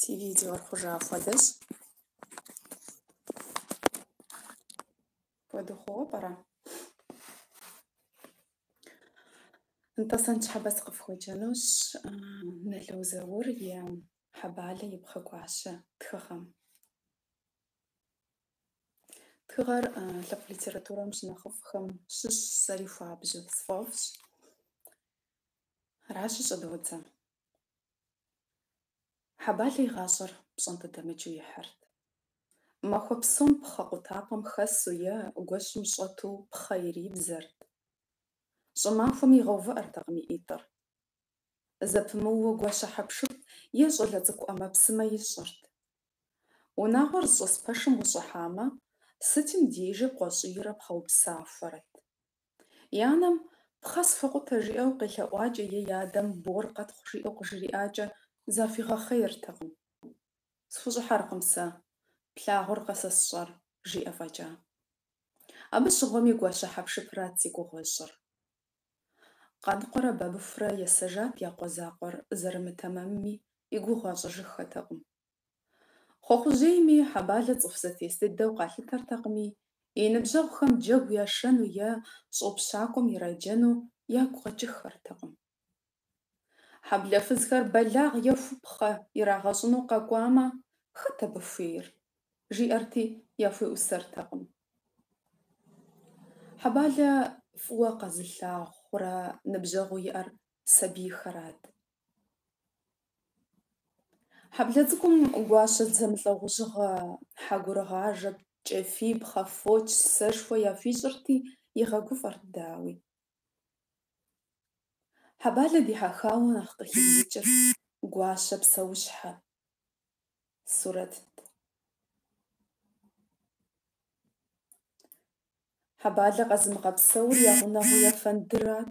Си видеор хъужа хуэдэщ. Апхуэдэу хъууэ пӏэрэ? Нтӏэ, сэ ныщхьэбэ сыкъыфхуеджэнущ Нало Заур и Хьэбалэ и пхъэ гуащэ тхыгъэм. Тхыгъэр лъэпкъ литературэм щынэхъыфӏхэм щыщщ, сэри хуабжьу сфӏэфӏщ. Аращи, щӏыдодзэ. Хьэбалэ и гъащӏэр пщӏантӏэдэмыкӏыу ихьырт. Махуэ псом пхъэ къутапӏэм хэсу е гуэщым щӏэту пхъэ ирибзэрт. Щӏымахуэми игъэувыӏэртэкъым и ӏитӏыр. Зэпымыууэ гуащэ хьэпшып е щӏалэ цӏыкӏу ӏэмэпсымэ ищӏырт. Унагъуэр зыщӏэс пэшым ущӏыхьамэ, сытым дежи къуэщӏийрэ пхъэупсахуэрэт. И анэм «пхъэ схуэкъутэ» жиӏэу къелъэӏуакӏэ е и адэм «бор къэтхъу» жиӏэу къыжриӏакӏэ захуигъэхъейртэкъым. «Схущӏыхьэркъым сэ, плъагъуркъэ сэ сщӏэр», жиӏэ фӏэкӏа. Абы щыгъуэми гуащэ хьэпшыпрат зи гугъу ищӏыр. Къаныкъуэрэ Бабыхурэ есэжат я къуэ закъуэр зэрымытэмэмми, и гугъу ящӏыжыххэтэкъым. Хъуэхъужьейми, Хьэбалэ цӏыху зэтес дыдэу къалъытэртэкъыми, и ныбжьэгъухэм джэгу яшэну е щӏопщакӏуэм ираджэну ягу къэкӏыххэртэкъым. Хьэблэ фызхэр бэлагъ е хупхъэ ирагъэщӏыну къэкӏуамэ, «хэт абы хуейр?», жиӏэрти яхуеӏусэртэкъым. Хьэбалэ фӏыуэ къэзылъагъурэ ныбжьэгъуу иӏэр сабийхэрат. Хьэблэ цӏыкӏум гуащэ зэмылӏэужьыгъуэ хьэгурыгъажэ, пкӏэфий, пхъэфоч, сэшхуэ яхуищӏырти, игъэгуфӏэрт, дауи. Хьэбалэ дихьэхауэ нэхъ къыхибзыкӏыр гуащэ псэущхьэ сурэтт. Хьэбалэ къэзымыгъэпсэур я гъунэгъу ефэндырат.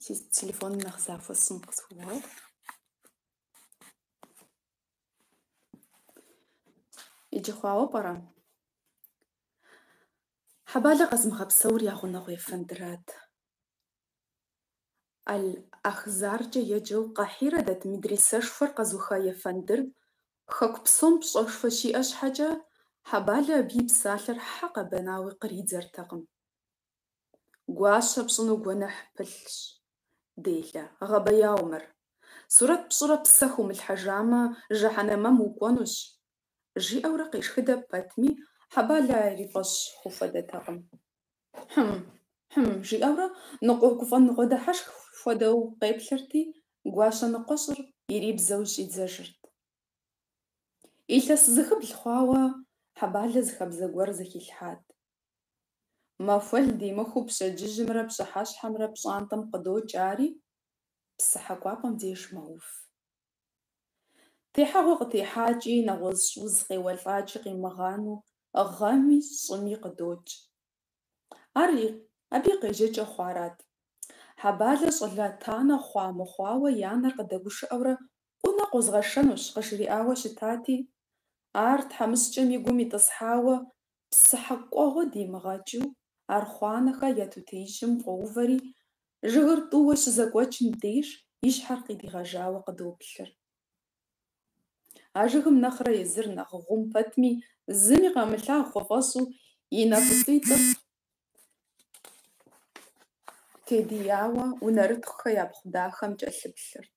Си телефоныр нэхъ захуэ сщӏын къысхуэгъэгъу. Иджы хъуауэ пӏэрэ? Хьэбалэ къэзымыгъэпсэур я гъунэгъу ефэндырат. Аль-Ахзаркӏэ еджэу Къахирэ дэт медресэшхуэр къэзыуха ефэндыр хэку псом пщӏэшхуэ щиӏэ щхьэкӏэ, Хьэбалэ абы и псалъэр хьэ къэбэнауи къридзэртэкъым. Гуащэ пщӏыну гуэныхь пылъщ, делэ, гъэбэяу мыр. Сурэт пщӏырэ псэ хыумылъхьэжамэ, жыхьэнэмэм укӏуэнущ, жиӏэурэ къешхыдэ пэтми, Хьэбалэ ар и фӏэщ хъу хуэдэтэкъым. Хьым, хьым, жиӏэурэ ныкъуэгуфӏэ-ныкъуэдыхьэшх хуэдэу къеплъырти, гуащэ ныкъуэщӏыр ирибзэу щӏидзэжырт. Илъэс зыхыбл хъуауэ Хьэбалэ зы хабзэ гуэр зэхилъхьат. Махуэл димыхыу пщэдджыжьымрэ пщыхьэщхьэмрэ пщӏантӏэм къыдокӏ ари, псыхьэ кӏуапӏэм деж мэув. Техьэгъуэ къытехьакӏи, нэгъуэщӏ уз къеуэлӏакӏи къимыгъанэу гъэми щӏыми къыдокӏ. Ар абы и къежьэкӏэ хъуарат. Хьэбалэ щӏалэ танэ хъуа-мыхъуауэ и анэр къыдэгушыӏэурэ «Ӏунэ къозгъэшэнущ» къыжриӏауэ щытати, ар тхьэмыщкӏэм и гум итӏысхьауэ, псыхьэ кӏуэгъуэ димыгъэкӏыу, Архъуанэхэ я тутеижьым къуоувэри, жыгыр тӏууэ щызэкӏуэкӏым деж и щхьэр къыдигъэжауэ къыдоплъыр. А жыгым нэхърэ езыр нэхъ гъум пэтми, зыми къамылъагъу къыфӏэщӏу, и нэ фӏыцӏитӏыр тедияуэ Унэрытхъухэ япхъу дахэм кӏэлъыплъырт.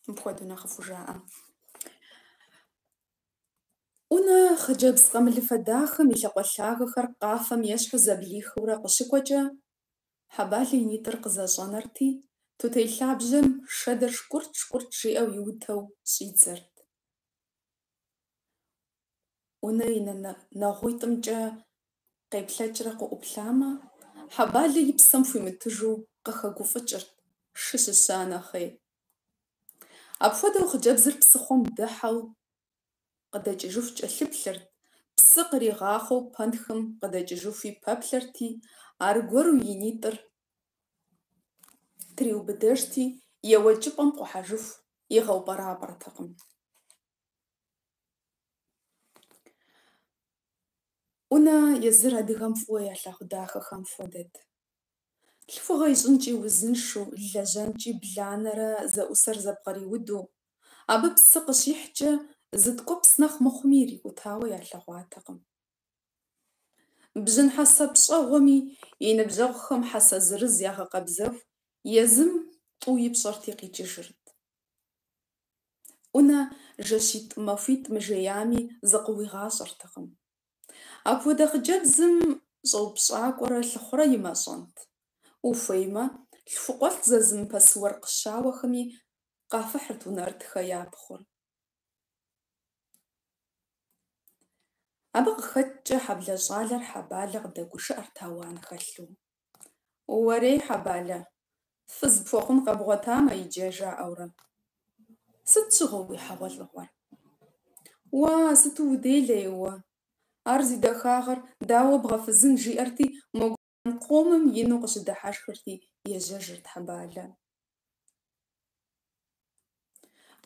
Мыпхуэдэу нэхъыфӏу жаӏэ. Ӏунэ хъыджэбз къамылыфэ дахэм и лъакъуэ лъагэхэр къафэм ещхьу зэблихыурэ къыщыкӏуэкӏэ, Хьэбалэ и нитӏыр къызэщӏэнэрти, тутей лъабжьэм шэдыр шкӏуртӏ-шкӏуртӏ жиӏэу иутэу щӏидзэрт. Ӏунэ и нэ нэгъуитӏымкӏэ къеплъэкӏрэ къыӏуплъамэ, Хьэбалэ и псэм хуимытыжу къыхэгуфӏыкӏырт, шы щыща нэхъей. Апхуэдэу хъыджэбзыр псыхъуэм дыхьэу къыдэкӏыжыху кӏэлъыплъырт, псы къригъахъуэу пэнтхым къыдэкӏыжыхуи пэплъэрти, аргуэру и нитӏыр триубыдэжти, еуэкӏыпӏэм къухьэжыху игъэупӏэрапӏэртэкъым. ӏунэ езыр адыгэм фӏыуэ ялъагъу дахэхэм хуэдэт. Лъхугъэ ищӏынкӏи узыншэу, лэжьэнкӏи бланэрэ зэӏусэр зэпкъриуду, абы псы къыщихькӏэ зы ткӏуэпс нэхъ мыхъуми ирикӏутауэ ялъэгъуатэкъым. Бжьын хьэсэ пщӏэгъуэми, и ныбжьэгъухэм хьэсэ зырыз ягъэкъэбзэху, езым тӏу ипщӏэрти къикӏыжырт. ӏунэ жэщитӏ-махуитӏ мыжеями зыкъыуигъащӏэртэкъым. Апхуэдэ хъыджэбзым щӏэупщӏакӏуэрэ лъыхъурэ и мащӏэнт? Ухуеймэ, лъхукъуэлӏ зэзымыпэс уэркъ щауэхэми къафыхьырт Унэрытхэ я пхъур. Абы къыхэкӏкӏэ хьэблэ щӏалэр Хьэбалэ къыдэгушыӏэрт ауан хэлъу. Уэрей, Хьэбалэ, фыз пхуэхъун къэбгъуэтамэ иджы, жаӏэурэ. Сыт щыгъуэ уи хьэгъуэлӏыгъуэр? Уа, сыту уделэ уэ! Ар зи дахагъэр дауэ бгъэфызын, жиӏэрти, мо гуэн къомым ину къыщыдыхьэшхырти, ежьэжырт Хьэбалэ.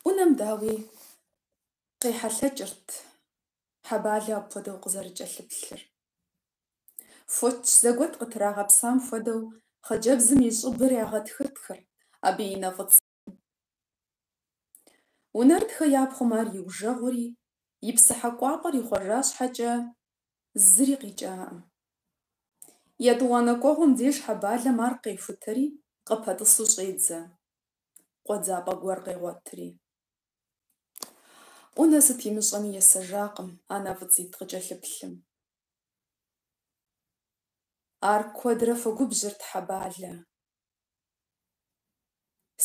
Ӏунэм, дауи, къехьэлъэкӏырт Хьэбалэ апхуэдэу къызэрыкӏэлъыплъыр. Фоч зэгуэт къытрагъэпсам хуэдэу, хъыджэбзым и щӏыбыр ягъэтхытхырт абы и нэ фӏыцӏитӏым. Унэрытхэ я пхъум ар иужэгъури, и псыхьэ кӏуапӏэр ихъуэжа щхьэкӏэ, зыри къикӏакъым. Етӏуанэ кӏуэгъуэм деж Хьэбалэм ар къехутэри къыпэтӏысу щӏедзэ, къуэдзапӏэ гуэр къегъуэтри. Ӏунэ сыт имыщӏэми есэжакъым а нэ фӏыцӏитӏ къыкӏэлъыплъым. Ар куэдрэ хуэгубжьырт Хьэбалэ.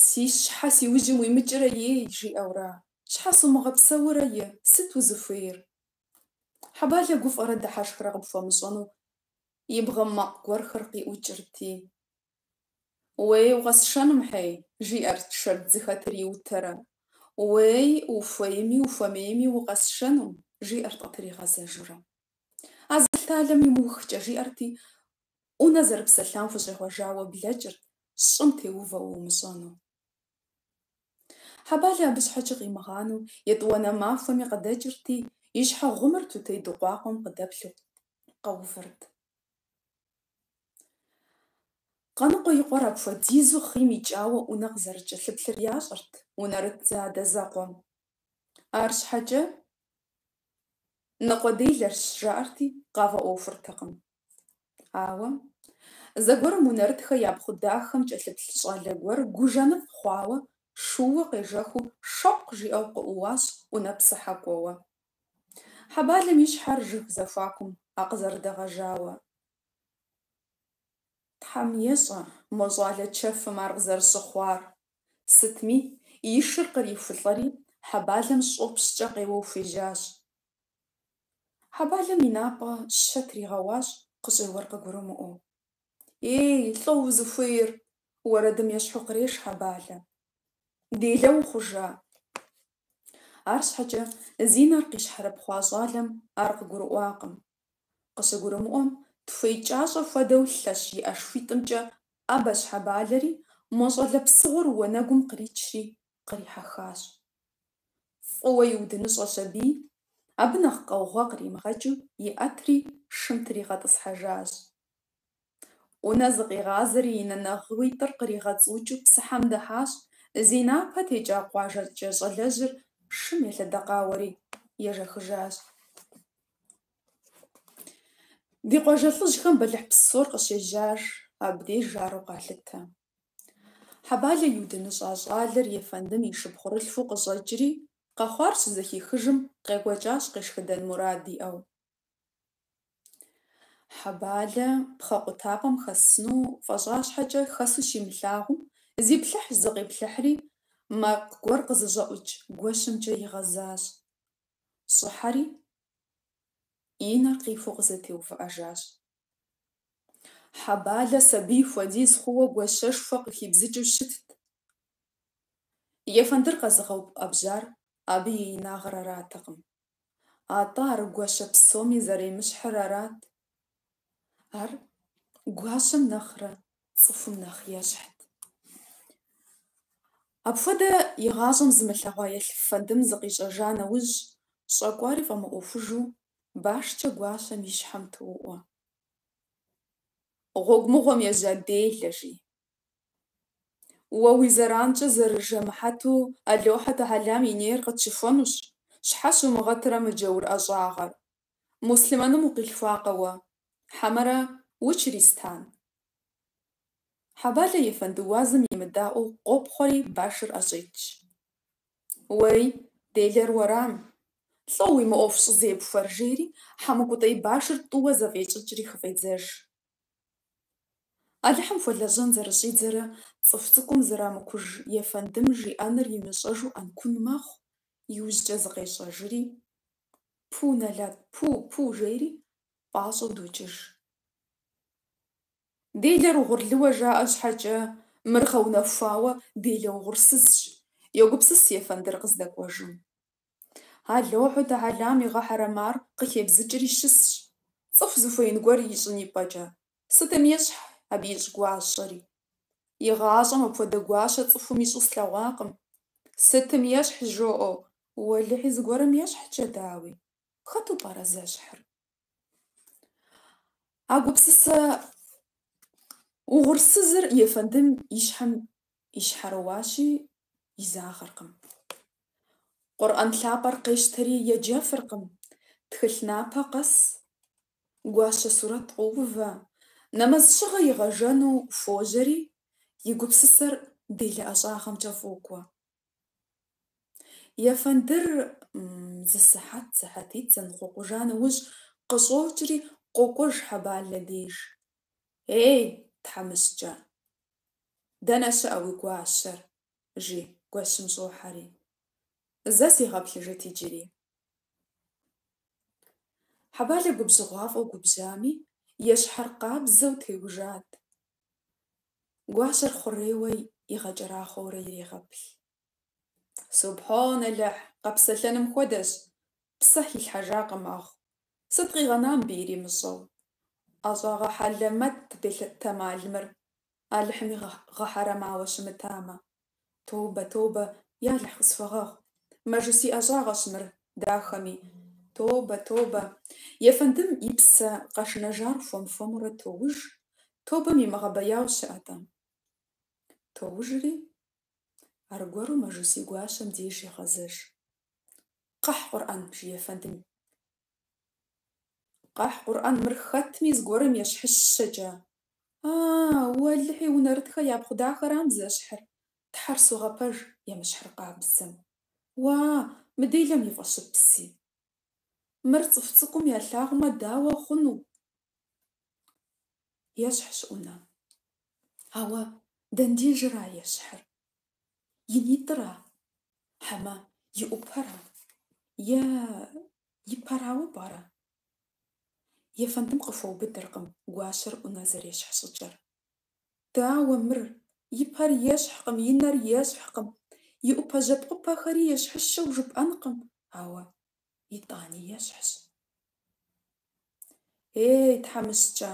Си щхьэ си ужьым уимыкӏрэ, ей, жиӏэурэ, щхьэ сумыгъэпсэурэ, е, сыт узыхуейр? Хьэбалэ гуфӏэрэ дыхьэшхрэ къыпхуэмыщӏэну и бгъэм макъ гуэрхэр къиӏукӏырти. Уей, укъэсшэнум, хьей, жиӏэрт шэрд зыхэтыр иутэрэ. Уей, ухуейми ухуэмейми укъэсшэнум, жиӏэрт къытригъэзэжурэ. А зылъталэм имыухкӏэ, жиӏэрти, Ӏунэ зэрыпсэлъам хущӏегъуэжауэ блэкӏырт, щӏым теувэу умыщӏэну. Хьэбалэ абы щхьэкӏи къимыгъанэу, етӏуанэ махуэми къыдэкӏырти, и щхьэ гъумыр тутей дыкъуакъуэм къыдэплъу къэувырт. Къаныкъуэ и къуэр апхуэдизу хъийм икӏауэ Ӏунэ къызэрыкӏэлъыплъыр ящӏэрт Унэрыт зэадэзэкъуэм. Арщхьэкӏэ ныкъуэделэщ жаӏэрти, къафӏэӏуэхуртэкъым. Ауэ зэгуэрым Унэрытхэ япхъу дахэм кӏэлъыплъ щӏалэ гуэр гу жаныфӏ хъуауэ, шууэ къежэхыу шокъу жиӏэу къыӏууащ Ӏунэ псыхьэ кӏуэуэ. Хьэбалэм и щхьэр жыг зэхуакум а къызэрыдэгъэжауэ. Тхьэм ещӏэ мо щӏалэ чэфым ар къызэрыщыхъуар. Сытми, и шыр кърихулӏэри, Хьэбалэм щӏопщкӏэ къеуэу хуежьащ. Хьэбалэм и напӏэ щэ тригъэуащ, къыщӏеуэр къыгурымыӏуэу. Ей, лӏо узыхуейр? Уэрэдым ещхьу къреш Хьэбалэ. Делэ ухъужа? Арщхьэкӏэ зи нэр къищхьэрыпхъуа щӏалэм ар къыгурыӏуакъым. Къыщыгурымыӏуэм, тхуей кӏащӏэ хуэдэу лъэщ и ӏэшхуитӏымкӏэ ӏэбэщ Хьэбалэри, мо щӏалэ псыгъуэр уанэгум къричри кърихьэхащ. Фӏыуэ иудыныщӏэщ аби, абы нэхъ къаугъэ къримыгъэкӏыу иӏэтри шым тригъэтӏысхьэжащ. Ӏунэ зыкъигъазэри и нэ нагъуитӏыр къригъэцӏуукӏыу псыхьэм дыхьащ, зи напэ текӏа къуажэкӏэ щӏалэжьыр шым елъэдэкъауэри ежэхыжащ. Ди къуажэ лӏыжьхэм бэлыхь псор къыщежьар абдеж ару къалъытэ. Хьэбалэ иудыныщӏа щӏалэр ефэндым и шыпхъурылъхуу къыщӏэкӏри, къэхъуар щызэхихыжым, къекӏуэкӏащ къешхыдэн мурад иӏэу. Хьэбалэ пхъэ къутапӏэм хэсыну фӏэщӏа щхьэкӏэ, хэсу щимылъагъум, зиплъыхьщ-зыкъиплъыхьри, макъ гуэр къызыщӏэӏукӏ гуэщымкӏэ игъэзащ. Щӏыхьэри, и нэр къихуу къызэтеувыӏэжащ. Хьэбалэ сабий хуэдиз хъууэ гуащэшхуэ къыхибзыкӏыу щытт. Ефэндыр къэзыгъэуӏэбжьар абы и инагъыр аратэкъым, атӏэ ар гуащэ псоми зэремыщхьыр арат. Ар гуащэм нэхърэ цӏыхум нэхъ ещхьт. Апхуэдэ игъащӏэм зымылъэгъуа ефэндым зыкъищӏэжа нэужь, щӏэкӏуари фӏэмыӏуэхужу, Башкӏэ гуащэм и щхьэм тоуӏуэ. Гъуэгу мыгъуэм ежьа делэ, жи. Уэ уи зэранкӏэ зэрыжэмыхьэту Аллахьу Тэхьэлам и нейр къытщыхуэнущ, щхьэ щумыгъэтрэ мы джаур ӏэщӏагъэр? Муслъымэным укъилъхуакъэ уэ? Хьэмэрэ учыристан? Хьэбалэ ефэнды уазым емыдаӏуэу къопхъуэри башыр ӏэщӏеч. Уей, делэр уэрам! Лӏо уи мыӏуэху щӏызепхуэр? – жери хьэмкӏутӏей башыр тӏууэ зэфӏещӏыкӏри хыфӏедзэж. Алыхьым хуэлэжьэн зэрыщӏидзэрэ цӏыху цӏыкӏум Зырамыкуж ефэндым жиӏэнур имыщӏэжу ӏэнкун мэхъу, иужькӏэ зыкъещӏэжри: Пу, нэлат, пу, пу, – жери пӏащӏэу докӏыж. Делэр угъурлыуэ жаӏэ щхьэкӏэ, мыр гъэунэхуауэ делэ угъурсызщ, йогупсыс ефэндыр къыздэкӏуэжым. Аллахьу Тэхьэлам игъэхьэрэмар къыхебзыкӏри щысщ, цӏыху зыхуеин гуэр ищӏын ипӏэкӏэ. Сытым ещхь абы ищӏ гуащэри? Игъащӏэм апхуэдэ гуащэ цӏыхум ищӏу слъэгъуакъым. Сытым ещхь жоӏэу, уэлэхьи, зыгуэрым ещхькӏэ, дауи. Хэту пӏэрэ зэщхьыр? А гупсысэ угъурсызыр ефэндым и щхьэм ищхьэрыуащи, изагъэркъым. Къурӏэн лъапӏэр къещтэри еджэфыркъым, тхылъ напэ къэс гуащэ сурэт къоувэ, нэмэз щыгъэ игъэжэну хуожьэри, и гупсысэр делэ ӏэщӏагъэмкӏэ фӏокӏуэ. Ефэндыр зы сыхьэт, сыхьэтитӏ зэныкъуэкъужа нэужь, къыщӏокӏри къокӏуэж Хьэбалэ деж. Ей, тхьэмыщкӏэ, дэнэ щыӏэ уи гуащэр? – жи, гуэщым щӏохьэри. Зэ сегъэплъыжыт иджыри. Хьэбалэ губжьыгъуафӏэу губжьами, ещхьыркъабзэу теужат. Гуащэр хъурейуэ игъэкӏэрахъуэурэ ирегъэплъ. Субхьонэлэхь, къэпсэлъэным хуэдэщ, псэ хилъхьэжакъым ахъу. Сыт къигъэна мыбы иримыщӏэу? ӀэщӀагъэ хьэлэмэтт бетэмал мыр, Алыхьым игъэхьэрэмауэ щымытамэ. Тобэ, тобэ, ялыхь къысхуэгъэгъу, мажусий ӀэщӀагъэщ мыр дахэми. Тобэ, тобэ. Ефэндым и псэ къэшынэжар хуэм-хуэмурэ тоуж, тобэм имыгъэбэяу щыӏэ-тӏэ? Тоужри, аргуэру мажусий гуащэм деж егъэзэж. Къэхь къурӏэн, жи ефэндым. Къэхь къурӏэн, мыр хэтми зыгуэрым ещхьыщэкӏэ. А-а, уэлэхьи, Унэрытхэ япхъу дахэрам зэщхьыр. Тхьэр согъэпэж, емыщхьыркъабзэм. Уа, мы делэм и фӏэщыпси! Мыр цӏыху цӏыкӏум ялъагъумэ, дауэ хъуну? Ещхьщ Ӏунэ. Ауэ дэндежыра ещхьыр? И нитӏыра? Хьэмэ и ӏупэра? Е и пэрауэ пӏэрэ? Ефэндым къыхуэубыдыркъым гуащэр Ӏунэ зэрещхь щӏыкӏэр. Дауэ мыр? И пэр ещхькъым, и нэр ещхькъым, и ӏупэ-жьэпкъыпэхэри ещхьыщэу жыпӏэнкъым, ауэ итӏани ещхьщ. Ей, тхьэмыщкӏэ,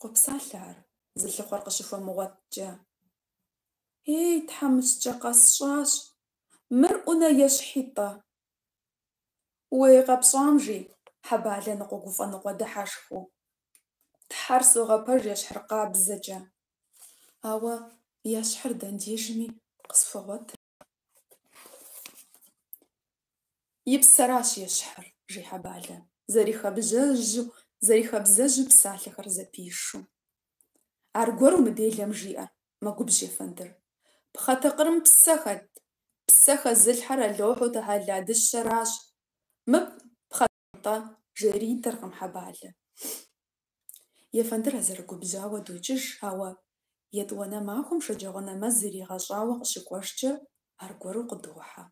къопсалъэ ар, зылъыхъуэр къыщыхуэмыгъуэткӏэ. Ей, тхьэмыщкӏэ, къэсщӏащ, мыр Ӏунэ ещхьи-тӏэ. Уей, къэпщӏам, жи Хьэбалэ ныкъуэгуфӏэ-ныкъуэдыхьэшхыу. Тхьэр согъэпэж ещхьыркъабзэкӏэ. Ауэ ещхьыр дэндежми къысхуэгъуэтыркъым. И псэращ ещхьыр, жи Хьэбалэ, зэрихабзэжьу псалъэхэр зэпишу. Аргуэру мы делэм жиӏэр, мэгубжь ефэндыр. Пхъэ тыкъырым псэ хэт? Псэ хэзылъхьэр Аллахьу Тэхьэла дыщэращ. Мыр пхъэ тыкъыр-тӏэ, жери идэркъым Хьэбалэ. Ефэндыр а зэрыгубжьауэ докӏыж, ауэ етӏуанэ махуэм шэджагъуэ нэмэз иригъэщӏауэ къыщыкӏуэжкӏэ аргуэру къыдохьэ.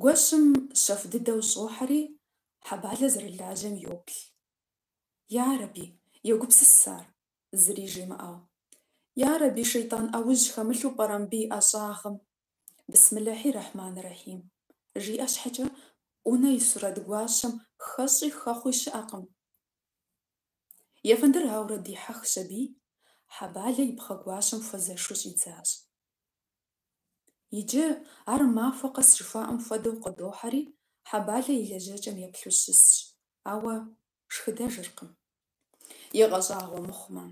Гуэщым щэху дыдэу щӏохьэри, Хьэбалэ зэрылажьэм йоплъ. Ярэби, йогупсыс ар, зыри жимыӏэу. Ярэби, шейтӏан ӏэужь хэмылъу пӏэрэ мыбы и ӏэщӏагъэм? Бысмылэхьи рэхьман рэхьим, жиӏэ щхьэкӏэ, Ӏунэ и сурэт гуащэм хэщӏи хэхъуи щыӏэкъым. Ефэндыр ауэрэ дихьэхщ аби, Хьэбалэ и пхъэ гуащэм хуэзэшу щӏидзащ. Иджы ар махуэ къэс жыхуаӏэм хуэдэу къыдохьэри, Хьэбалэ и лэжьэкӀэм еплъу щысщ, ауэ шхыдэжыркъым, игъэщӀагъуэ мыхъумэ.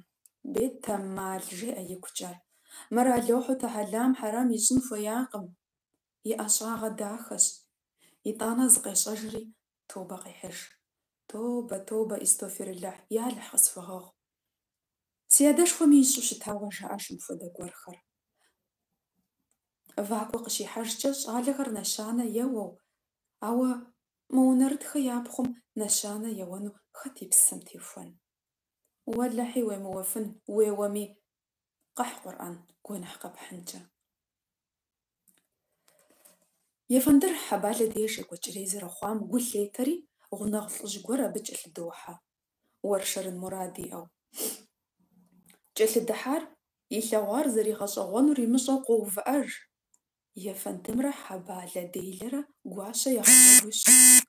«Бетэмал, – жеӀэ игукӀэ, – мыр Алыхьу тэхьэлам хьэрэм ищӀын хуеякъым, и ӀэщӀагъэ дахэщ». ИтӀанэ зыкъещӀэжри тобэ къехьыж: «Тобэ, тобэ, Ӏэстофирулэхь, ялыхь, къысхуэгъэгъу. Си адэшхуэми ищӀу щытауэ жаӀэж мыпхуэдэ гуэрхэр. ВакӀуэ къыщихьэжкӀэ щӀалэхэр нэщанэ еуэу, ауэ мы Унэрытхэ я пхъум нэщанэ еуэну хэт и псэм техуэн? Уэлэхьи, уемыуэфын, уеуэми, къэхь къурӀэн, гуэныхь къэпхьынкӀэ. Ефэндыр Хьэбалэ деж екӀуэкӀрей зэрыхъуам гу лъетэри, гъунэгъу лӀыжь гуэр абы кӀэлъыдохьэ, уэршэрын мурад иӀэу. КӀэлъыдыхьар, илъэгъуар зэригъэщӀэгъуэнур имыщӀэу къоувыӀэж: ефэндымрэ Хьэбалэ делэрэ гуащэ ягъэджэгуу щытщ.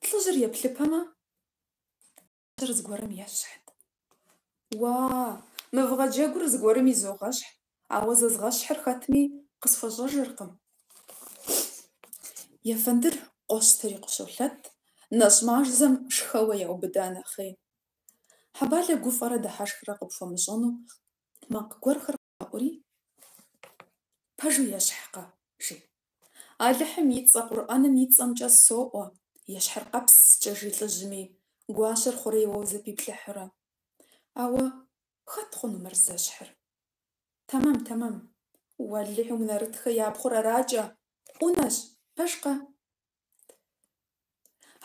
ЛӀыжьыр еплъыпэмэ, гуащэр зыгуэрым ещхьт. Уа, мы вгъэджэгур зыгуэрым изогъэщхь, ауэ зэзгъэщхьыр хэтми къысхуэщӀэжыркъым. Ефэндыр къощтэри къыщолъэт, нэщӀ мазэм шхэуэ яубыда нэхъей. Хьэбалэ гуфӀэрэ дыхьэшхрэ къыпхуэмыщӀэну макъ гуэрхэр къегъэӀури: «Пэжу ещхькъэ, – жи. – Алыхьым и цӀэ, къурӀэным и цӀэмкӀэ соӀуэ, ещхьыркъэпскӀэ, – жи лӀыжьми, гуащэр хъурейуэ зэпиплъыхьурэ. Ауэ хэт хъуну мыр зэщхьыр? Тэмэм, тэмэм. Уэлэхьи, Унэрытхэ я пхъур аракӀэ. Ӏунэщ, пэжкъэ?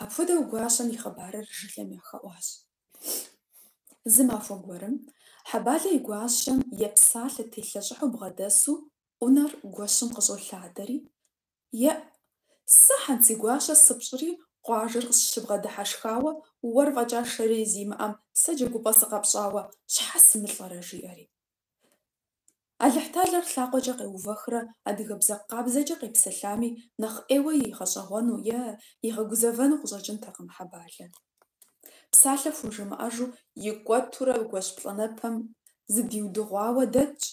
Апхуэдэу гуащэм и хъыбарыр жылэм яхэӀуащ. Зы махуэ гуэрым Хьэбалэ и гуащэм епсалъэ телъэщӀыхьу бгъэдэсу Ӏунэр гуэщым къыщӀолъадэри: «ЕӀ, сэ хьэнцигуащэ сыпщӀри къуажэр къысщыбгъэдыхьэшхауэ, уэр фӀэкӀа шэрей зимыӀэм сэ джэгупӀэ сыкъэпщӀауэ, щхьэ сымылӀэрэ?» жиӀэри. Алыхьталэр лъакъуэкӀэ къеувэхрэ адыгэбзэ къабзэкӀэ къепсэлъами, нэхъ Ӏейуэ игъэщӀэгъуэну е игъэгузэвэну къыщӀэкӀынтэкъым Хьэбалэ. Псалъэ хужымыӀэжу икӀуэтурэ гуэщ плӀанэпэм зыдиудыгъуауэ дэтщ,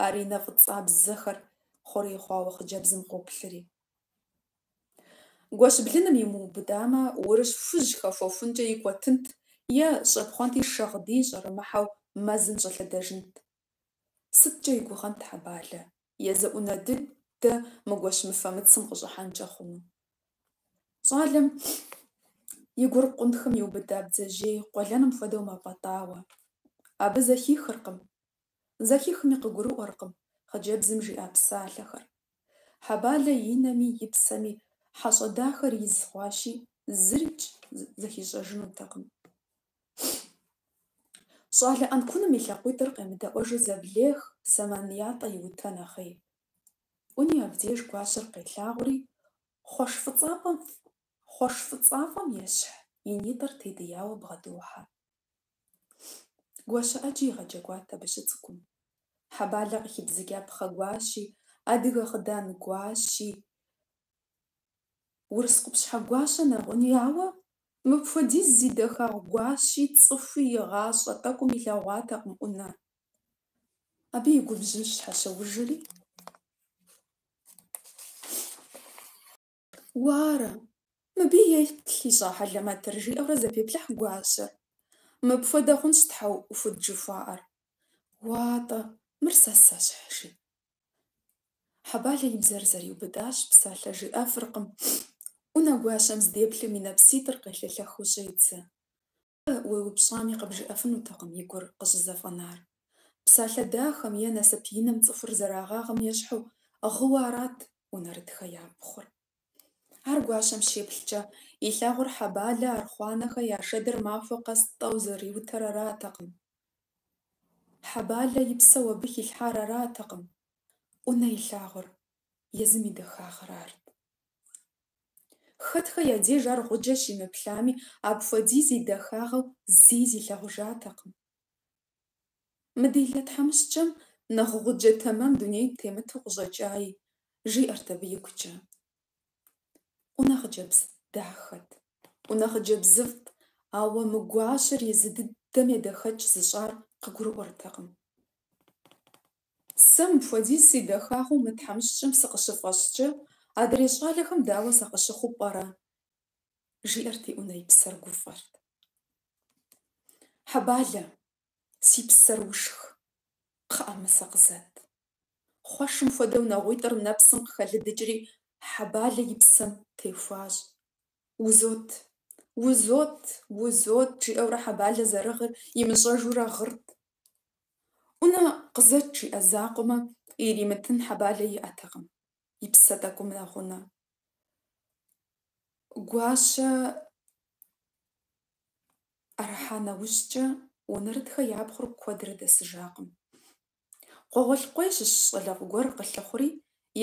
ар и нэ фӀыцӀабзэхэр хъурей хъуауэ хъыджэбзым къоплъри. Гуэщ блыным имыубыдамэ, урыс хужь хэхуэхункӀэ икӀуэтынт е щӀэпхъуэнти шагъдий щӀэрымыхьэу мэзым щӀэлъэдэжынт. СыткӀэ и гугъэнт Хьэбалэ езы Ӏунэ дыдэ мы гуэщ мыфэмыцым къыщӀыхьэнкӀэ хъуну? ЩӀалэм и гур къунтхым иубыда бдзэжьей къуэлэным хуэдэу мэпӀэтӀауэ. Абы зэхихыркъым, зэхихми къыгурыӀуэркъым хъыджэбзым жиӀа псалъэхэр. Хьэбалэ и нэми и псэми хьэщӀэ дахэр из хъуащи, зырикӀ зэхищӀэжынутэкъым. ЩӀалэ Ӏэнкуным и лъакъуитӀыр къемыдэӀуэжу зэблех, сэман ятӀэ иутэ нэхъей. Ӏуни абдеж гуащэр къелъагъури, хъуэш фӀыцӀафэм ещхь и нитӀыр тедияуэ бгъэдохьэ. Гуащэ Ӏэджи игъэджэгуат абы щыцӀыкӀум. Хьэбалэ къыхибзыкӀа пхъэ гуащи, адыгэ хъыдан гуащи, урыс къупщхьэ гуащэ нэгъуни, ауэ мыпхуэдиз зи дахагъ гуащи цӀыхуи и гъащӀэ тӀэкӀум илъэгъуатэкъым Ӏунэ. Абы и губжьым щхьэщоужри: «Уарэ, мыбы еплъ ищӀа хьэлэмэтыр!» – жиӀэурэ зэпеплъыхь гуащэр. «Мыпхуэдэ хъунщ тхьэӀухуд жыхуаӀэр. Уа-тӀэ, мыр сэ сэщхь?» – жи. Хьэбалэ и бзэр зэриубыдащ, псалъэ жиӀэфыркъым. Ӏунэ гуащэм здеплъым и нэпситӀыр къелъэлъэхыу щӀедзэ. Абы уеупщӀами къыбжиӀэфынутэкъым и гур къыщӀызэфӀэнар. Псалъэ дахэм е насып иным цӀыхур зэрагъагъым ещхьу гъыуэ арат Унэрытхэ я пхъур. Ар гуащэм щеплъкӀэ, илъагъур Хьэбалэ Архъуанэхэ я шэдыр махуэ къэс тӀэу зэриутэр аратэкъым. Хьэбалэ и псэу абы хилъхьар аратэкъым. Ӏунэ илъагъур езым и дахагъэр арт. Хэтхэ я деж ар гъуджэ щимыплъами, апхуэдиз и дахагъэу зэи зилъагъужатэкъым. Мы делэ тхьэмыщкӀэм нэхъ гъуджэ тэмэм дунейм темыту къыщӀэкӀаи, жиӀэрт абы игукӀэ. Ӏунэ хъыджэбз дахэт, Ӏунэ хъыджэбзыфӀт, ауэ мы гуащэр езы дыдэм едэхэкӀ зыщӀар къыгурыӀуэртэкъым. Сэ мыпхуэдиз си дахагъэу мы тхьэмыщкӀэм сыкъыщыфӀэщӀкӀэ, Адрей щӏалэхэм дауэ сакъыщыхъуу пӏэрэ? Жиӏэрти Ӏунэ и псэр гуфӏэрт. Хьэбалэ, си псэр ушх, кхъыӏэ, мы сэ къызэт. Хъуэшым хуэдэу нэгъуитӏыр нэпсым къыхэлыдыкӏри, Хьэбалэ и псэм техуащ. Узот, узот, узот, жиӏэурэ Хьэбалэ зэрыгъыр имыщӏэжурэ гъырт. Ӏунэ къызэт жиӏэ закъуэмэ, иримытын Хьэбалэ иӏэтэкъым, и псэ тӏэкӏум нэгъунэ. Гуащэ ӏэрыхьа нэужькӏэ, Унэрытхэ я пхъур куэдрэ дэсыжакъым. Къуэгъуэлъкъуей щыщ щӏалэфӏ гуэр къылъыхъури,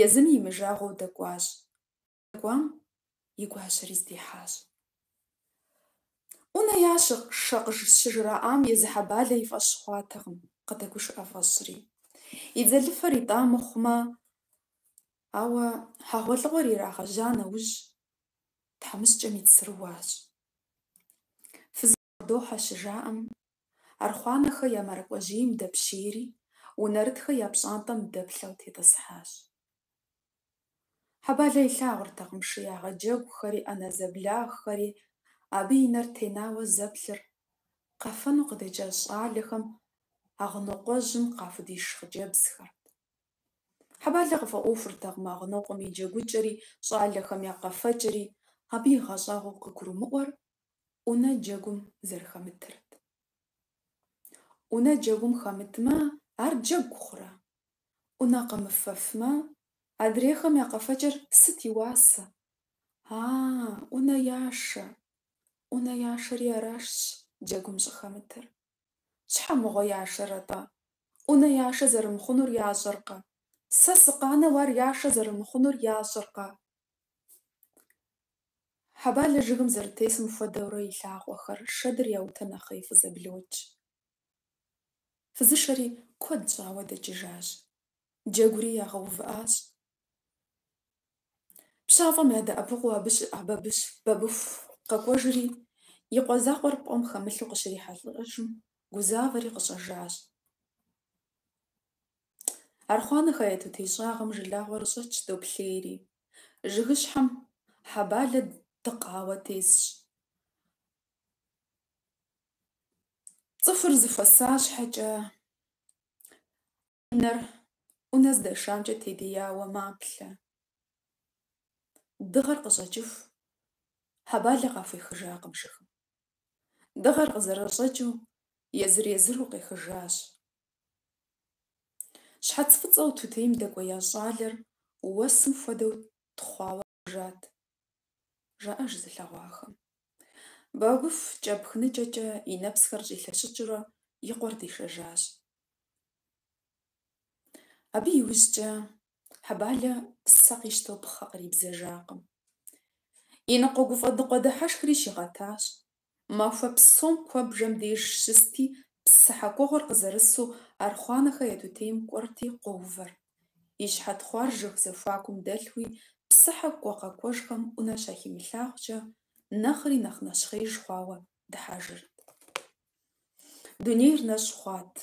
езыми имыжагъуэу дэкӏуащ. Дэкӏуам и гуащэри здихьащ. Ӏунэ яшэ щыжраӏам езы Хьэбалэ и фӏэщ хъуатэкъым, къыдэгушыӏэ фӏэщӏри. И дзэлыфэр итӏа мыхъумэ, ауэ хьэгъуэлӏыгъуэр ирагъэжьа нэужь, тхьэмыщкӏэм и цыр уащ. Фызышэ къыдохьэ щыжаӏэм, Архъуанэхэ я мэракӏуэжьейм дэпщейри, Унэрытхэ я пщӏантӏэм дэплъэу тетӏысхьащ. Хьэбалэ илъагъуртэкъым шы ягъэджэгухэри, ӏэнэ зэблаххэри, абы и нэр тенауэ зэплъыр къэфэну къыдэкӏа щӏалэхэм Агънокъуэжьым къахудиш хъыджэбзхэрт. Хьэбалэ къыфӏэӏуэхуртэкъым Агънокъуэм и джэгукӏэри, щӏалэхэм я къэфэкӏэри, абы игъэщӏагъуэу къыгурымыӏуэр Ӏунэ джэгум зэрыхэмытырт. Ӏунэ джэгум хэмытмэ, ар джэгу хъурэ? Ӏунэ къэмыфэфмэ, адрейхэм я къэфэкӏэр сыт и уасэ? А-а, Ӏунэ яшэ! Ӏунэ яшэри аращ джэгум щӏыхэмытыр. Щхьэ мыгъуэ яшэрэ-тӏэ? Ӏунэ яшэ зэрымыхъунур ящӏэркъэ? Сэ сыкъанэу ар яшэ зэрымыхъунур ящӏэркъэ? Хьэбалэ жыгым зэрытесым хуэдэурэ и лъакъуэхэр шэдыр яутэ нэхъей фӏызэблокӏ. Фызышэри куэд щӏауэ дэкӏыжащ. Джэгури ягъэувыӏащ. Пщафӏэм ядэӏэпыкъуу абы щыӏа Бабыху къэкӏуэжри, и къуэ закъуэр пӏэм хэмылъу къыщрихьэлӏэжым, гузавэри къыщӏэжащ. Архъуанэхэ я тутей щӏагъым жылагъуэр щӏэтщ доплъейри. Жыгыщхьэм Хьэбалэ дыкъауэ тесщ. Цӏыхур зэхуэса щхьэкӏэ, и нэр Ӏунэ здашамкӏэ тедияуэ маплъэ. Дыгъэр къыщӏэкӏыху, Хьэбалэ къахуехыжакъым жыгым. Дыгъэр къызэрыщӏэкӏыу, езыр-езыру къехыжащ. Щхьэц фӏыцӏэу тутейм дэкӏуея щӏалэр уэсым хуэдэу тхъуауэ къэкӏуэжат, жаӏэж зылъэгъуахэм. Бабыху кӏэпхныкӏэкӏэ и нэпсхэр щӏилъэщӏыкӏыурэ и къуэр дишэжащ. Абы иужькӏэ Хьэбалэ псэ къищтэу пхъэ кърибзэжакъым. И ныкъуэгуфӏэ-ныкъуэдыхьэшхри щигъэтащ. Махуэ псом куэбжэм деж щысти, псыхьэ кӏуэгъуэр къызэрысу Архъуанэхэ я тутейм кӏуэрти къуэувэрт. И щхьэ тхъуар жыг зэхуакум дэлъуи, псыхьэ кӏуэ-къэкӏуэжхэм Ӏунэ щахимылъагъукӏэ, нэхъри нэхъ нэщхъеиж хъуауэ дыхьэжырт. Дунейр нэщӏ хъуат.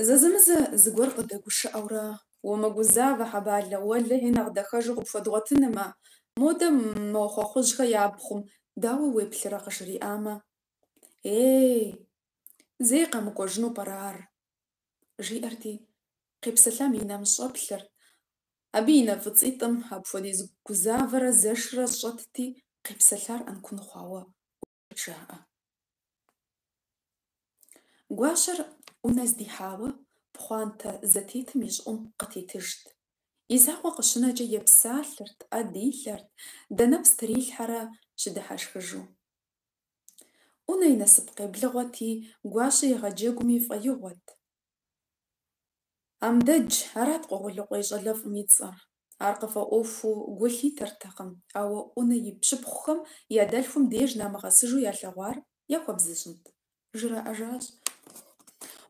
Зэзэмызэ зыгуэр къыдэгушыӏэурэ, умыгузавэ, Хьэбалэ, уэлэхьи, нэхъ дахэжу къыпхуэдгъуэтынымэ, модэ мо Хъуэхъужьхэ я пхъум дауэ уеплърэ къыжриӏамэ, ей, зэи къэмыкӏуэжыну пӏэрэ ар? Жиӏэрти, къепсэлъам и нэм щӏэплъэрт, абы и нэ фӏыцӏитӏым апхуэдиз гузавэрэ зэшрэ щӏэтти, къепсэлъар ӏэнкун хъуауэ ӏукӏырт, жаӏэ. Гуащэр Ӏунэ здихьауэ пхъуантэ зэтетым и щӏыӏум къытетыжт. И закъуэ къыщынэкӏэ епсалъэрт, ӏэ дилъэрт, данэпс трилъхьэрэ щыдыхьэшхыжу. Ӏунэ и насып къеблыгъуэти, Гуащэ игъэджэгуми фӏэигъуэт. Амдэдж, арат Къуэгъулыкъуей щӏалэфӏым и цӏэр. Ар къыфӏэӏуэхуу гу лъитэртэкъым, ауэ Ӏунэ и пщыпхъухэм я дэлъхум деж намыгъэсыжу ялъэгъуар яхуэбзыщӏынт? Жраӏэжащ.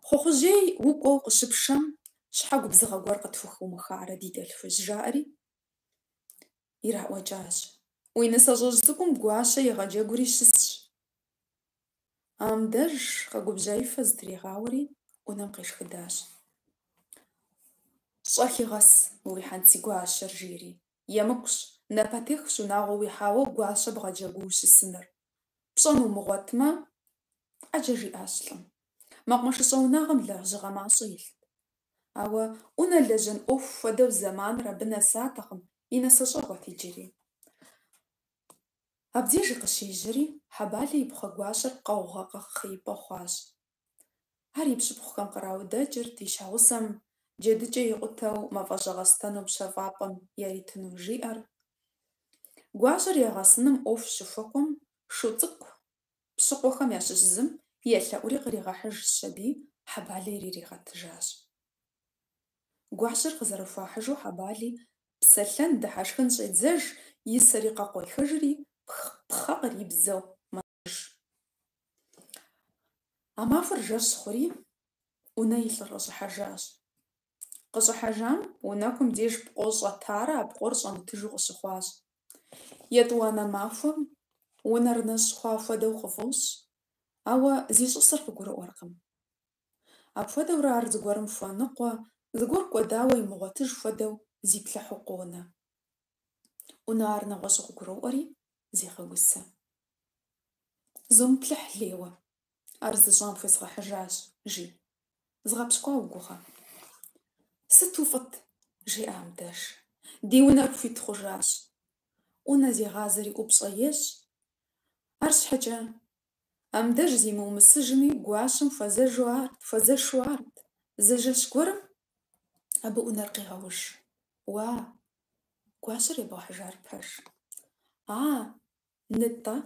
Хъуэхъужьей укӏуэу къыщыпшэм, щхьэ губзыгъэ гуэр къытхухыумыхарэ, ди дэлъхужь, жаӏэри ираӏуэкӏащ. Уи нысащӏэжь цӏыкӏум Гуащэ егъэджэгури щысщ. Амдэж къэгубжьаифэ зытригъауэри, Ӏунэм къешхыдащ. Щӏэхи гъэс мы уи хьэнцигуащэр, жери. Емыкӏущ, напэтехщ унагъуэ уихьауэ гуащэ бгъэджэгуу ущысыныр. Пщӏэн умыгъуэтмэ, ӏэджэ жиӏащ лӏым. Мэкъумэшыщӏэ унагъуэм лэжьыгъэ мащӏэ илът. Ауэ Ӏунэ лэжьэн ӏуэху хуэдэу зэманыр абы нэсатэкъым, и нысащӏэгъуэт иджыри. Абдежи къыщежьэри, Хьэбалэ и пхъэгуащэр къаугъэ къэхъеипӏэ хъуащ. Ар и пщыпхъухэм къраудэкӏырт, и щхьэгъусэм джэдыкӏэ икъутэу мафӏэщӏэгъэстэну пщэфӏапӏэм яритыну жиӏэрт. Гуащэр ягъэсыным ӏуэху щыхуэкӏуэм, Шу цӏыкӏу пщыкъуэхэм ящыщ зым елъэӏури къригъэхьыжщ аби, Хьэбалэ ирыригъэтыжащ. Гуащэр къызэрыхуахьыжу Хьэбали псэлъэн, дыхьэшхэн щӏедзэж, и сэри къыкъуехыжри, пхъэ кърибзэу мэтӏысыж. А махуэр жэщ хъури, Ӏунэ и лӏыр къыщӏыхьэжащ. Къыщӏыхьэжам унэкум деж пкъо щӏэтарэ а пкъор щӏэмытыжу къыщыхъуащ. Етӏуанэ махуэм унэр нэщӏ хъуа хуэдэу къыфӏощӏ, ауэ зищӏысыр къыгурыӏуэркъым. Апхуэдэурэ ар зыгуэрым хуэныкъуэ, зыгуэр кӏуэдауэ имыгъуэтыж хуэдэу зиплъыхьу къонэ. Ӏунэ ар нэгъуэщӏу къыгуроӏуэри, зегъэгусэ. Зумыплъыхь лейуэ, ар зыщӏам хуезгъэхьыжащ, жи. Згъэпщкӏуа уи гугъэ? Сыту фӏыт, жеӏэ Амдэш. Ди унэр хуит хъужащ. Ӏунэ зегъазэри ӏупщӏэ ещӏ. Арщхьэкӏэ, Амдэш зимыумысыжми, гуащэм хуэзэжу арт, хуэзэшу арт. Зы жэщ гуэрым абы Ӏунэр къегъэуш. Уа, гуащэр ебгъэхьыжар пэж? А, нытӏэ,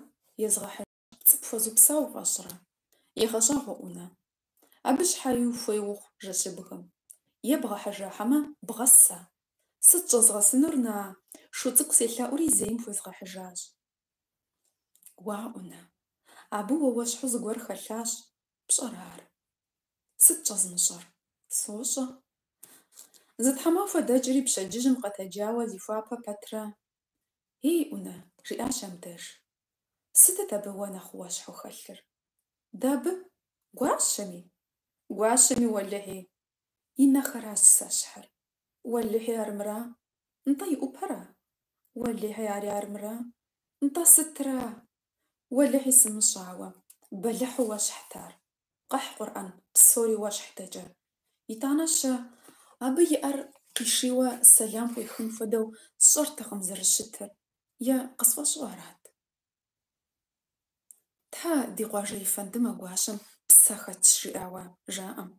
езгъэхьыжащ, пцӏы пхуэзупса уфӏэщӏрэ? Егъэщӏагъуэ Ӏунэ. Абы щхьэи хуей ухъу жэщыбгым. Ебгъэхьыжа хьэмэ бгъэса? Сыт щӏэзгъэсынур, на? Шу цӏыкӏу селъэӏури зейм хуезгъэхьыжащ. Уа, Ӏунэ, абы уэ уэщхьу зыгуэр хэлъащ, пщӏэрэ ар? Сыт щӏэзмыщӏэр? Сощӏэ. Зы тхьэмахуэ дэкӏри, пщэдджыжьым къэтэджауэ зихуапэ пэтрэ, Ей, Ӏунэ, жиӏащ Амдэш, сытыт абы уэ нэхъ уэщхьу хэлъыр? Дабы? Гуащэми? Гуащэми, уэлэхьи, и нэхэращ зэщхьыр. Уэлэхьи, армыра. Нтӏэ и ӏупэра? Уэлэхьи, ари армыра. Нтӏэ сытра? Уэлэхьи, сымыщӏауэ, бэлыхьу уэщхьт ар. Къэхь къурӏэн, псори уэщхь дэкӏэ. Итӏанэ-щэ, абы и ӏэр къишийуэ сэлам къуихын хуэдэу сщӏэртэкъым зэрыщытыр, е къысфӏэщӏу арат? Тхьэ, ди къуажэ ефэндым а гуащэм псэ хэтщ жиӏауэ жаӏэм.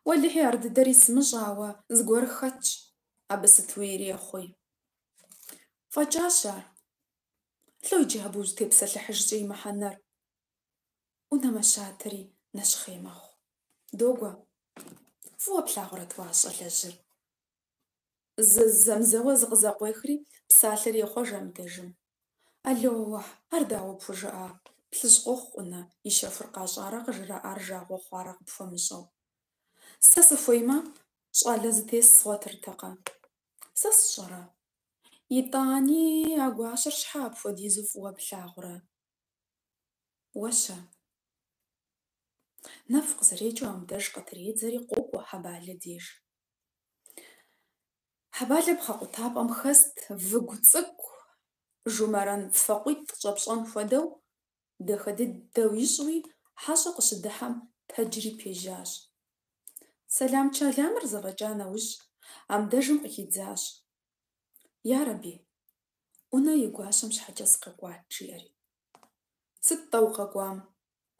Уэлэхьи, ар дыдэри сымыщӏэ, ауэ зыгуэр хэтщ, абы сытуи ирехъуи. Фӏэкӏащ ар. Лӏо иджы абы узытепсэлъыхьыжкӏэ и мыхьэнэр? Ӏунэ мэщатэри нэщхъей мэхъу. Догуэ, фӏыуэ плъагъурэт уэ а щӏалэжьыр? Зэмзэуэ зыкъызэкъуехри, псалъэр ехъуэж Амдэжым. Ӏэлоуэхь, ар дауэ пхужыӏа? Плъыжь къохъу Ӏунэ, и щэхур къащӏарэ къыжраӏар жагъуэ хъуарэ къыпхуэмыщӏэу. Сэ сыхуеймэ, щӏалэ зытес згъуэтыртэкъэ? Сэ сщӏэрэ? Итӏани а гуащэр щхьэ апхуэдизу фӏыуэ плъагъурэ? Уэ-щэ? Нэху къызэрекӏыу Амдэж къытредзэри къокӏуэ Хьэбалэ деж. Хьэбалэ пхъэ къутапӏэм хэст выгу цӏыкӏу, жумэрэн факъуитӏ щӏэпщӏэн хуэдэу, дахэ дыдэу ищӏуи, хьэщӏэ къыщыдыхьэм тэджри пежьащ. Сэлам-чэламыр зэфӏэкӏа нэужь, Амдэжым къыхидзащ: Ярэби, Ӏунэ и гуащэм щхьэкӏэ сыкъэкӏуат, жиӏэри. Сыт-тӏэ укъэкӏуам?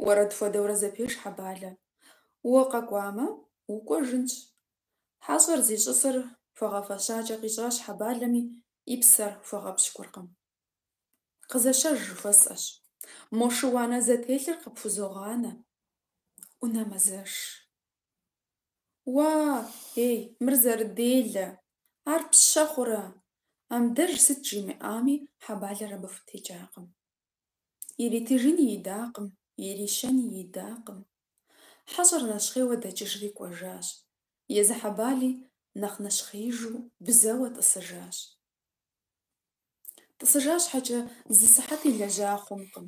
Уэрэд хуэдэурэ зэпеш Хьэбалэ. Укъэкӏуамэ, укӏуэжынщ. Хьэщӏэр зищӏысыр хуэгъэфэщакӏэ къищӏащ Хьэбалэми, и псэр хуэгъэпщкӏуркъым. Къызэщэж жыхуэсӏэщ. Мо шы-уанэ зэтелъыр къыпхузогъанэ. Ӏунэ мэзэш. Уа, ей, мыр зэрыделэ! Ар пщэ хъурэ? Амдэж сыт жимыӏами, Хьэбалэр абы хутекӏакъым. Иритыжыни идакъым, ирищэни идакъым. Хьэщӏэр нэщхъейуэ дэкӏыжри кӏуэжащ. Езы Хьэбали нэхъ нэщхъеижу бзэуэ тӏысыжащ. Тӏысыжа щхьэкӏэ зы сыхьэти лэжьа хъункъым.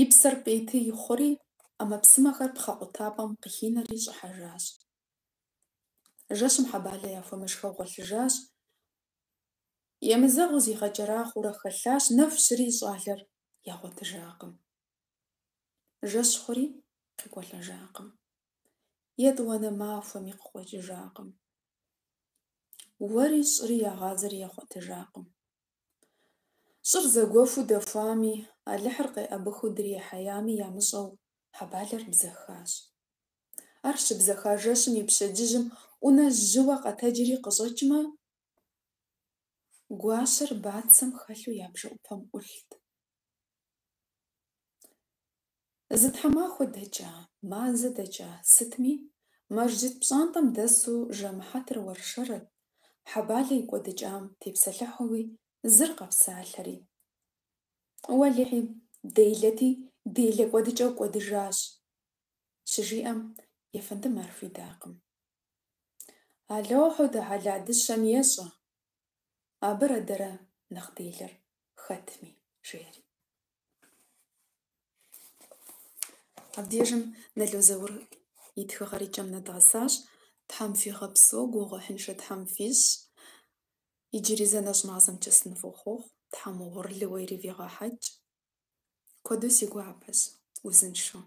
И псэр пӏейтей хъури, ӏэмэпсымэхэр пхъэ къутапӏэм къыхинэри щӏыхьэжащ. Жэщым Хьэбалэ яхуэмышхэу гъуэлъыжащ. Емызэгъыу зигъэкӀэрахъуэурэ хэлъащ, нэху щыри щӀалэр ягъуэтыжакъым. Жэщ хъури къекӀуэлӀэжакъым. ЕтӀуанэ махуэми къыкъуэкӀыжакъым. Уэри щӀыри ягъазэри ягъуэтыжакъым. ЩӀыр зэгуэхуу дэхуами, Алыхьыр къеӀэбыхыу дрихьеями ямыщӀэу, Хьэбалэр бзэхащ. Ар щыбзэха жэщым и пщэдджыжьым Ӏунэ жьыуэ къэтэджри къыщӀэкӀмэ, гуащэр бацэм хэлъу я бжэӀупэм Ӏулът. Зы тхьэмахуэ дэкӀа, мазэ дэкӀа, сытми, мэжджыт пщӀантӀэм дэсу жэмыхьэтыр уэршэрырт, Хьэбалэ и кӀуэдыкӀам тепсэлъыхьуи, зыр къэпсалъэри: - Уэлэхьи, делэти, делэ кӀуэдыкӀэу кӀуэдыжащ, - щыжиӀэм, ефэндым ар хуидакъым: - Аллахьу тэгьала дыщэм ещӀэ абырэ дэрэ нэхъ делэр хэтми, - жиӀэри. Абдежым Нало Заур и тхыгъэр и кӀэм нэдгъэсащ. Тхьэм фигъэпсэу, гугъуехьыншэ Тхьэм фищӀ. Иджыри зэ нэщӀ мазэмкӀэ сынывохъуэхъу, Тхьэм угъурлыуэ ирывигъэхьэкӀ. Куэду си гуапэщ. Узыншэу.